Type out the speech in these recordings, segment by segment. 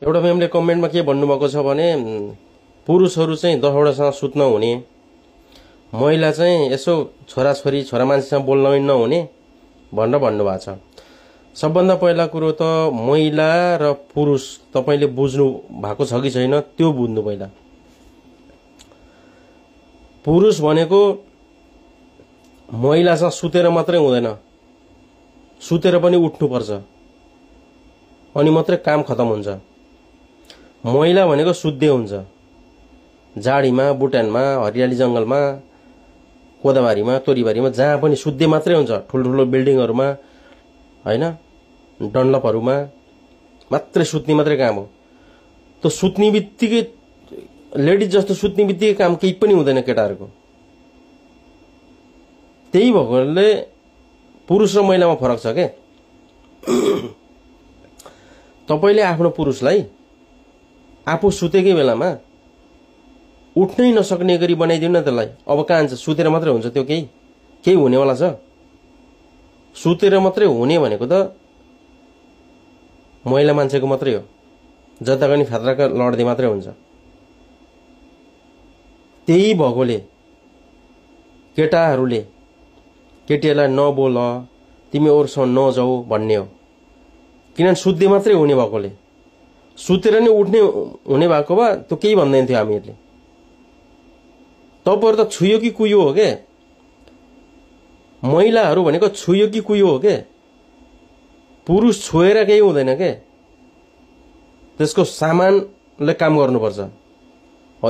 एउटा म्यामले कमेन्टमा के भन्नुभएको छ भने पुरुषहरू चाहिँ 10 वटासँग सुत्न हुने, महिला चाहिँ यसो छोराछोरी छोरा मान्छेसँग बोल्न नहुने भनेर भन्नुभएको छ। सबभन्दा पहिला कुरो त महिला र पुरुष तपाईले बुझ्नु भएको छ कि छैन त्यो बुझ्नु पहिला। पुरुष भनेको महिलासँग सुतेर मात्रै हुँदैन, सुतेर पनि उठ्नुपर्छ अनि मात्रै काम खतम हुन्छ। महिला भनेको सुत्दै हुन्छ, झाडीमा, बुटानमा, हरियाली जंगलमा, कोदाबारीमा, तोरीबारीमा, जहाँ पनि सुत्दै मात्रै हुन्छ। ठुल्ठुलो बिल्डिङहरुमा हैन, डन्लपहरुमा मात्रै सुत्ने मात्रै काम हो। त्यो सुत्ने बित्तिकै लेडिज जस्तो सुत्ने बित्तिकै काम केही पनि हुँदैन केटाहरुको। त्यही भएकोले पुरुष र महिलामा फरक छ के। तपाईले आफ्नो पुरुषलाई आफू सुतेकै बेलामा उठ्नै नसक्ने गरी बनाइदिनु न त्यसलाई। अब कहाँ हुन्छ, सुतेर मात्रै हुन्छ त्यो, केही हुनेवाला छ? सुतेर मात्रै हुने भनेको त महिला मान्छेको मात्रै हो, जता पनि फात्राका लड्दै मात्रै हुन्छ। त्यही भएकोले केटाहरूले केटीहरूलाई नबोल, तिमी अरूसँग नजाऊ भन्ने हो। किनभने सुत्दै मात्रै हुने भएकोले। सुतेर नै उठ्ने हुने भएको भए त्यो केही भन्दैन थियो हामीहरूले। तपाईहरु त छुयो कि कुयो हो के। महिलाहरू भनेको छुयो कि कुयो हो के। पुरुष छोएर केही हुँदैन के। त्यसको सामानले काम गर्नुपर्छ।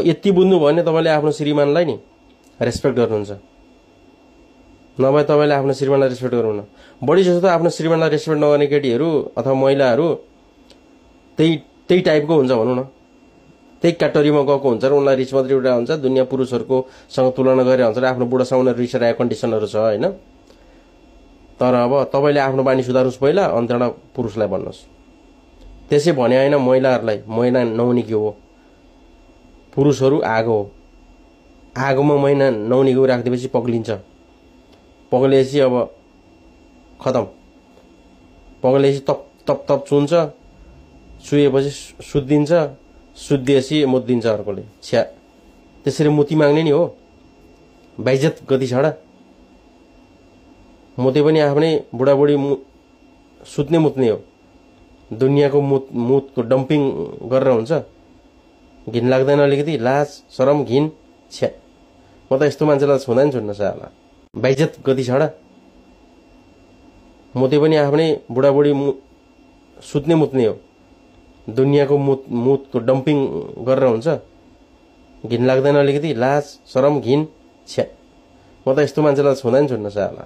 यति बुझ्नु भयो भने तपाईले आफ्नो श्रीमानलाई नि रेस्पेक्ट गर्नुहुन्छ, नभए तपाईले आफ्नो श्रीमानलाई रेस्पेक्ट गर्नुहुन्न। बढी जस्तो आफ्नो श्रीमानलाई रेस्पेक्ट नगर्ने केटीहरू अथवा महिलाहरू त्यही टाइपको हुन्छ भनौं न। त्यही क्याटेगोरीमा गएको हुन्छ र उनलाई रिस मात्रै उठा हुन्छ। दुनिया पुरुषहरुको सँग तुलना गरेर हुन्छ र आफ्नो बुढासँग उनीहरु रिसाइरहेको कन्डिसनहरु छ हैन। तर अब तपाईले आफ्नो बानी सुधार्नुस् पहिला, अनि त्यहाँबाट पुरुषलाई भन्नुस्। त्यसै भने हैन महिलाहरूलाई। महिला नहुने के हो, पुरुषहरू आगो हो। आगोमा महिला नहुने गयो राख्दिएपछि पग्लिन्छ। पग्लेपछि अब खतम। पग्लेपछि तप तप तप चुन्छ, चुएपछि सुत्दिन्छ, सुत्दिएपछि मुद्दिन्छ अर्कोले। छ्या, त्यसरी मुती माग्ने नि हो। बेइज्जत गति छाडा। मुते पनि आफ्नै बुढाबुढी सुत्ने मुत्ने हो। दुनियाँको मुतको डम्पिङ गरेर हुन्छ। घिन लाग्दैन अलिकति? लाज शरम घिन छ्या, म त यस्तो मान्छेलाई छुँदैन छुन्न साला। बेइज्जत गति छाडा। मुते पनि आफ्नै बुढाबुढी सुत्ने मुत्ने हो। दुनियाँको मुतको डम्पिङ गरेर हुन्छ। घिन लाग्दैन अलिकति? लाज शरम घिन छ्या, म त यस्तो मान्छेलाई छुँदैन छुन्न साला।